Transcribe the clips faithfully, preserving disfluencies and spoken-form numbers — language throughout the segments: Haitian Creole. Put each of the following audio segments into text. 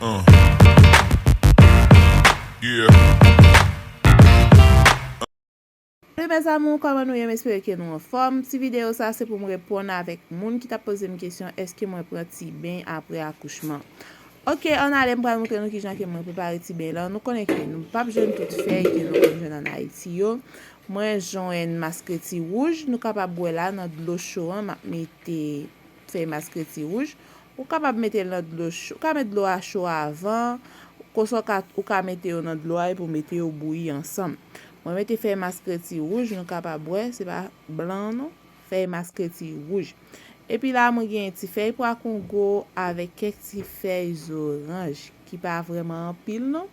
Uh. Yeah. Salut mes amours, kòman nou ye? M espere ke nou anfòm. Ti videyo sa se pou m reponn avèk moun ki t ap poze m kesyon èske mwen pran ti ben apre akouchman. Ok, ann ale, m pral montre nou kijan ke mwen prepare ti ben lan. Nou konnen ke nou p ap jwenn tout fèy ke nou konn jwenn ann Ayiti yo. Mwen jwenn maskreti wouj, nou kapab wè la nan dlo cho an, m ap mete fèy maskreti wouj. Ou kapab mete l nan dlo cho, ou ka met dlo a cho avan, konsa ou ka, ou ka mete yo nan dlo a epi w mete yo bouyi ansanm. Mwen mete fèy maskreti wouj, nou kapab wè, se pa blan non, fèy maskreti wouj. Epi la, mwen gen ti fèy pwa kongo avèk kèk ti fèy zoranj ki pa vrèman anpil non.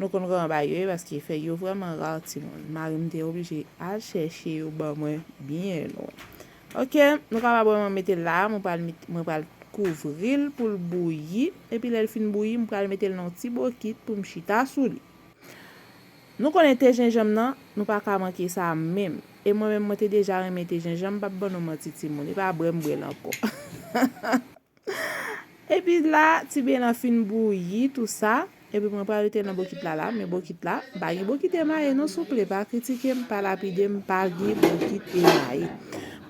Nou konn kòman bagay yo ye, paske fèy yo vrèman ra, timoun. Mari m te oblije al chèche yo ban mwen byen lwen. Ok, nou kapab wè mwen mete l la, mwen pral met, mwen pral kouvri l pou l bouyi. Epi lè l fin bouyi, mwen pral mete l nan yon ti bokit pou m chita sou li. Nou konnen te jenjanm nan, nou pa ka manke sa menm. E mwen menm, mwen te deja renmen te jenjanm, m p ap ban nou manti, timoun. E pa bwè m bwè l ankò. Epi la, ti ben lan fin bouyi, tou sa. Epi mwen pral mete l nan bokit la la, men bokit la, m pa gen bokit emaye non, souple, pa kritike m, pa lapide m, pa gen bokit emaye.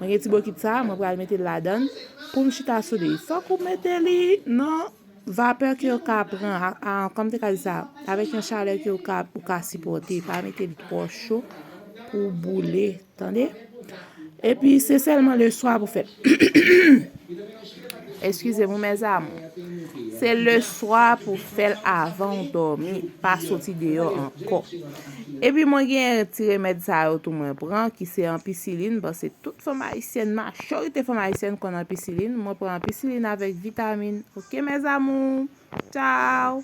Mwen gen ti bokit sa, mwen pral mete l ladan l pou m chita sou li. Fòk ou mete li nan vapè ke w ka pran, a, a, kòm te ka di sa, avèk yon chalè ke w ka, ou ka sipòte, pa mete l twò cho pou w boule. Tande? Epi se sèlman leswa pou fè l. Eskize m wi mes amours. Se leswa pou fè l avan w dòmi. Pa soti deyò ankò. Epi mwen gen ti remèd sa yo tou mwen pran, ki se anpisilin, paske tout fanm ayisyèn, majorite fanm ayisyèn konn anpisilin. Mwen pran anpisilin avèk vitamin. Ok mes amours. Tchao.